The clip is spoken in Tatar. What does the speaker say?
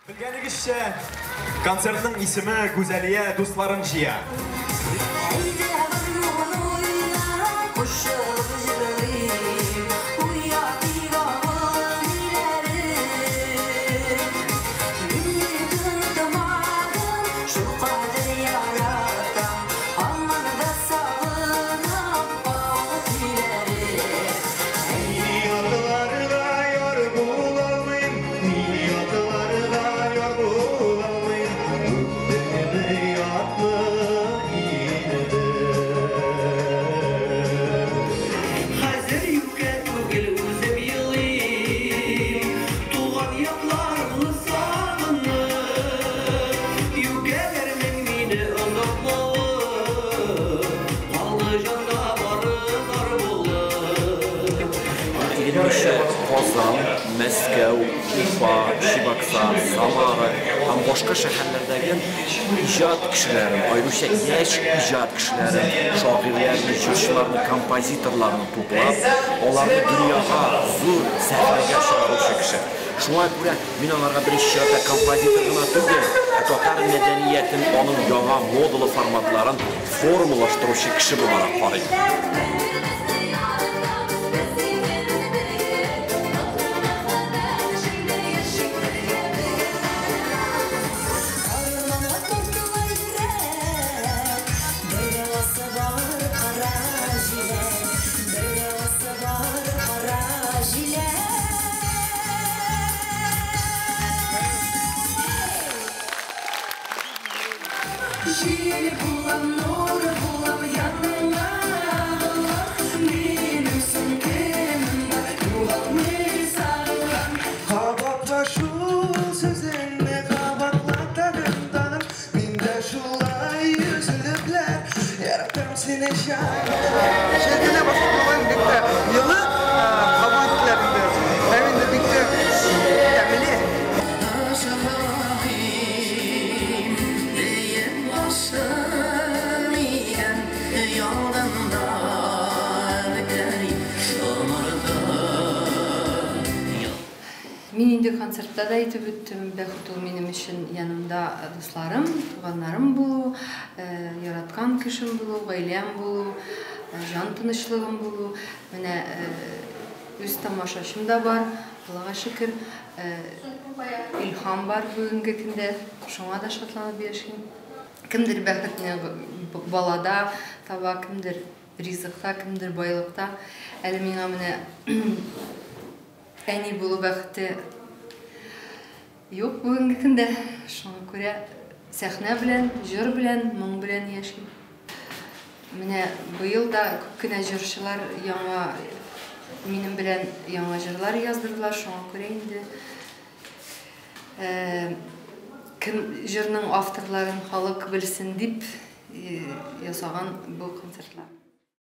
Белгәнегезчә, концертның исеме Гүзәлия дусларын җыя. Казан, Мәскәү, Уфа, Чебоксар, Самара һәм башка шәһәрләрдәге иҗат кешеләрен, аеруча яшь иҗат кешеләрен, шагыйрьләрне, җырчыларны, композиторларны туплап, аларны дөньяга, зур сәхнәгә чыгаручы кеше. Шуңа күрә мин аңарга беренче чиратта композитор гына түгел, ә татар мәдәниятен, аның яңа модалы форматларын формалаштыручы кеше буларак карыйм. Җил булам, нур булам, яныңа булам. Минем соң кемем бар, югалмый сагылам. Кабатла шул сүзеңне, кабатла тагын, тагын. Мин дә шулай өзелепләр яратам сине, җаным. Шәһәрдә башкарылган бик тә йылы кабул иттеләр инде. Һәм инде бик тә тәмле. Мин инде концертта да әйтеп үттем, бәхет ул минем өчен янымда дусларым, туганнарым булу, яраткан кешем булу, гаиләм булу, җан тынычлыгым булу. Менә үз тамашачым да бар, Аллага шөкер, илһам бар бүгенге көндә, шуңа да шатланып яшим. Кемдер бәхетне балада таба, кемдер ризыкта, кемдер байлыкта. Әле миңа менә әни булу бәхете юк бүгенге көндә. Шуңа күрә сәхнә белән, җыр белән, моң белән яшим. Менә быел да күп кенә җырчылар яңа минем белән яңа җырлар яздырдылар. Шуңа күрә инде кем җырның авторларын халык белсен дип ясаган бу концертлар.